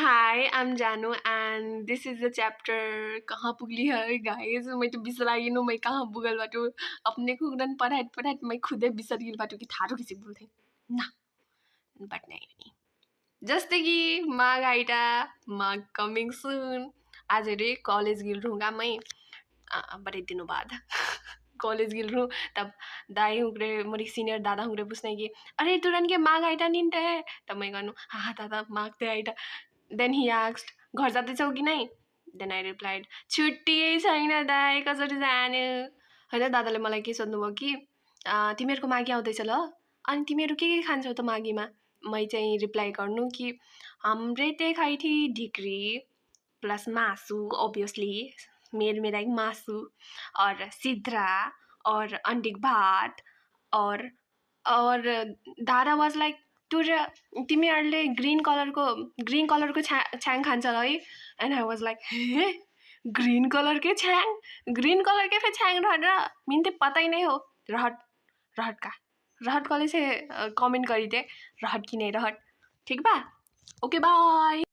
Hi, I'm Janu and this is the chapter कहाँ पुगली है guys मैं तो बिसराई नो मैं कहाँ पुगल बाटो अपने को उड़न पढ़ाई मैं खुदे बिसर गिल बाटो कि थारो किसी बोलते ना बट नहीं जस्तै कि माघ आइटा माघ कमिङ सुन आज रे कॉलेज गिल रहूँगा मैं बड़े दिनों बाद कॉलेज गिल रहूँ तब दाई हुँगरे मोरी सीनियर दादा हुँगरे पूछने कि अरे तुरंत के माघ आइटा निन्टे तब मैं कहूँ हाँ दादा माघ ते आइटा Then he asked, घर जाँदैछौ कि नै? Then I replied, छुट्टियै छैन दाइ कसरी जानु? हैन दादाले मलाई के सोध्नुभयो कि तिमीहरूको माघी आउँदैछ ल? अनि तिमीहरू के खान्छौ त माघीमा? मै चाहिँ रिप्लाई गर्नु कि हाम्रै त्यही खाइथी ढिक्री प्लस मासु obviously मेरा एक मासु और सिद्रा और अन्डिक भात और दादा वाज लाइक तिमीहरूले ग्रीन कलरको छ्याङ खान्छ है and I was like hey green कलरकै छ्याङ ग्रीन कलरकै फे छ्याङ रहट मिन्ते पता ही नहीं हो रहट कॉलेज से कमेंट करी थे रहट की नहीं रहट ठीक बा ओके बाय